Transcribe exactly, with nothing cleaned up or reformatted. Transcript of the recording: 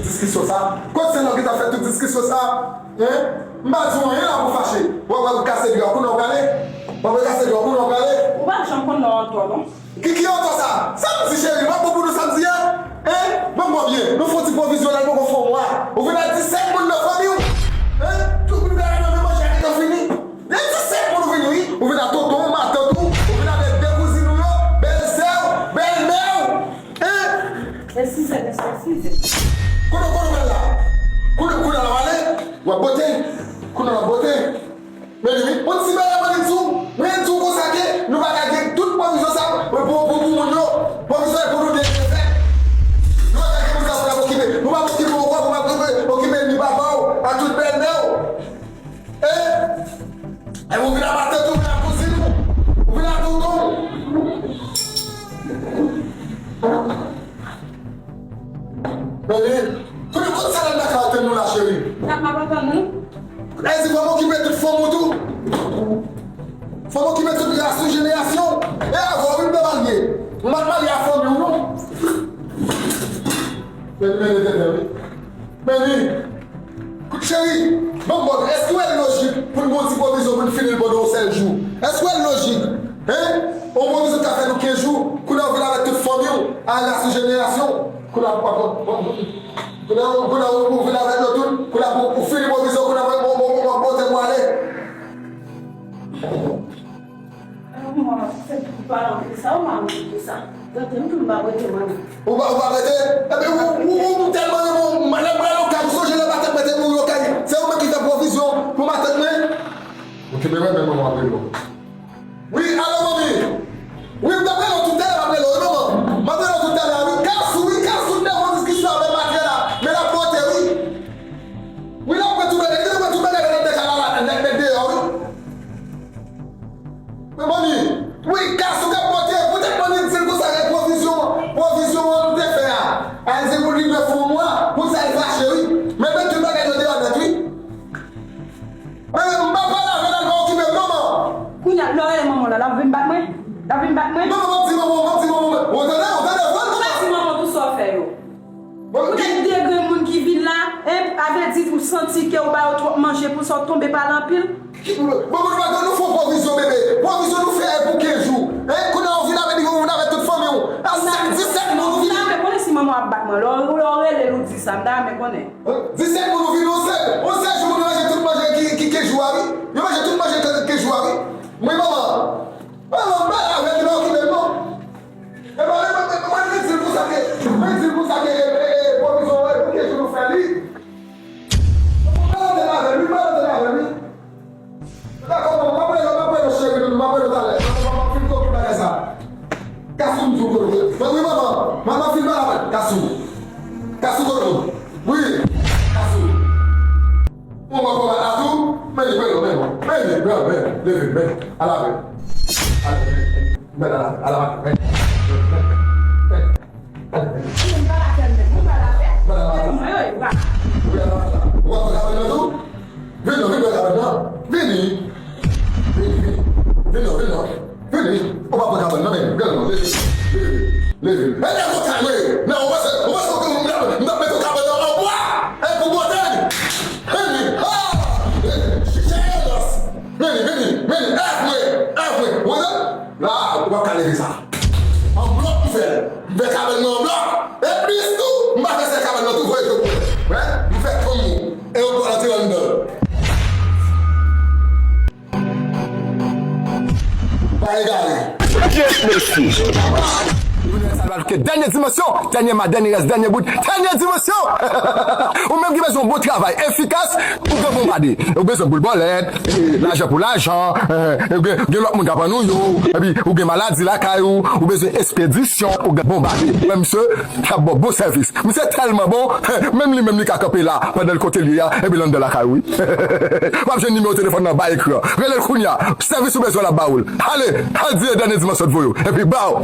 Diskisyon sa? Kot se lè w gentan fè tout diskisyon sa? Hein? M pa di w anyen la pou fache. W ap kase dwa, kounye a w prale? W ap kase dwa, kounye a w prale? Ou pa janm konn lè w antò, non. Ki, ki antò sa? Sa m di, cheri, m ap bon pou nou sa m di a? Hein? Ban m bò byen. Nou fè yon ti pwovizyon la, l poko fè yon mwa. Ou vin ak disèt moun nan fanmi w. Hein? Tout moun vin la nan men manje a gentan fini. Gen disèt moun ou vin, wi. Ou vin ak tonton w, matant ou. Ou vin avèk de kouzin ou yo, bèlsè w, bèlmè w. Hein? Eskize, mesye, eskize. Kounye, kounye w pral la. Kounye, kounye a la w ale. W ap bote. Kounye a w ap bote. Men li, wi. Yon ti bagay mwen di w. Mwen di w konsa ke nou pa ka gen tout pwovizyon sa pou, pou, pou, pou moun yo. Pwovizyon e pou nou de fè. Nou pa ka gen moun sa pou n ap okipe. Nou pa okipe w ankò, pou n ap okipe, okipe ni papa w, a tout bèlmè w. E, e ou vin ap matant ou, ou vin ap kouzin ou, ou vin ap tonton ou. Men li, kote, kote sa nan lakay ou tann nou la, cheri? Sa m ap antann nou. E di fò m okipe tout fanm ou tou. Fò m okipe tout ras ou, jenerasyon. E avè w, wi, m te marye. M pa t marye a fanmi w, non. Men li, men li, men li. Men li, kout cheri, ban m bò, èske w wè l lojik pou n gen yon ti pwovizyon pou n fini l pandan yon sèl jou? Èske w wè l lojik? Hein? Yon pwovizyon k ap fè nou kenz jou, kounye a w vin avèk tout fanmi w, a ras ou, jenerasyon. Kounye a, kounye a, kounye a, kounye a, ou vin avèk nou tout, kounye a, pou, pou fini pwovizyon, kounye a, mwen, mwen, mwen, mwen, mwen pote pou ale. Ou pa antre sa, ou pa antre sa. Tande m tou, m pa prete mwen. Ou pa, ou pa prete? Epi ou, ou, ou, ou tèlman renmen w, lè m pral yon kay, ou sonje lè matant mwen te mouri yon kay, se ou menm ki fè pwovizyon pou matant mwen? Ou kenbe mwen, men mwen, mwen ap rele w. Wi, alo, manmi. Wi, m t ap rele w toutalè, m ap rele w, wi, manman. M ap rele w toutalè, wi. Kasou, wi, Kasou, m te fè yon diskisyon avè matrè la, men l ap monte, wi. Wi, l ap pran tout bagay, li pran tout bagay nan de kay la, la, nèt, nèt deyò, wi. Men manmi, wi, Kasou k ap monte, poutèt manmi di l konsa, gen pwovizyon, pwovizyon an nou te fè a. A di pou li dwe fè yon mwa, pou sa l fache, wi. Men met tout bagay yo deyò nèt, wi. Men m pa pale avè l, l pa okipe m, non, man. Kounye a, lè w rele manman w la, l ap vin bat mwen? L ap vin bat mwen? Non, non, m ap di manman w, m ap di manman w. Ou tande, ou tande, ou tande. Ou pa di manman w tout sa w fè yo. Poutèt de grenn moun ki vin la, hein, avèdi ou santi ke ou ba yo twòp manje pou sa w tonbe pale anpil. Ki, bon, bon, bon, nou fè pwovizyon, bebe. Pwovizyon nou fè pou kenz jou. Hein, kounye a ou vin avèk, ou vin avèk tout fanmi w. A sèt, disèt moun ou vin. M ta renmen konnen si manman w ap bat mwen. Lè w, lè w rele l ou di sa, m ta renmen konnen. Hein? Disèt moun ou vin, on sèl, on sèl jou moun yo manje tout manje ki, ki kenz jou a, wi. Yo manje tout manje kenz jou a, wi. Wi, manman. Manman, m pale avè l, li pa okipe m, non. E pa, e pa, e pa, mwen di l konsa ke, mwen di l konsa ke, e, e, e, pwovizyon, e, pou kenz jou nou fè li. Mwen pa antre avè l, wi, pa antre avè l, wi. Dakò, bon, m ap rele w, m ap rele w, cheri, m ap rele w talè. M ap, m ap fin okipe bagay sa. Kasou m di w kote w ye. Mwen, wi, manman, manman fin pale avè l. Kasou. Kasou kote w ye. Wi, Kasou. Mwen wè kòman la tou, men li, men li, men li, men li, men li, leve, men li, al avè l. Al avè l, men li, al avè l, al avè l, men li, men li, men li, men li. Mwen pa la fè l menm, mwen pa la fè. Men li, al avè l. Mwen yo, yo pa. Ou al avè l la. Ou pa pran kabann nan tou? Vin non, vin pran kabann nan. Vini. Vini, vini. Vin non, vin non. Vini. Ou pa pran kabann nan, men gade non, leve. Leve. Leve. E nèg ou ta mwen. Non, ou panse, ou panse ke m t ap, m t ap mete kabann nan an bwa? E pou bote li. Vini. Ah! Vini. Chèche Enos. Vini, vini, vini. Èv mwen. Èv mwen. Ou wè sa? La, ou p ap ka leve sa. An blòk m fè l. M fè kabann nan an blòk. E plis tou, m pa fè sèl kabann nan tou, voye je pou mwen. Wè, m fè tonm ou. E yo pral antre anndan l. Pa egare. Yes, mesye. Dènye dimansyon, dènye ma, dènye rès, dènye bout, dènye dimansyon. Ou menm ki bezwen yon bon travay efikas, ou gen Bonbade. Ou bezwen boul bòlèt, lajan pou lajan, eh, ou gen, gen lòt moun k ap ann ou yo, epi ou gen maladi lakay ou, ou bezwen espedisyon, ou gen Bonbade. Menm misye k ap ba w bon sèvis. Misye tèlman bon, menm li menm li ka kanpe la, pandan l kote l ye a, epi l anndan lakay ou, wi. W ap jwenn nimewo telefòn nan anba ekran. Rele l kounye a. Sèvis ou bezwen l ap ba ou l. Ale, al di dènye dimansyon voye w. Epi ba w.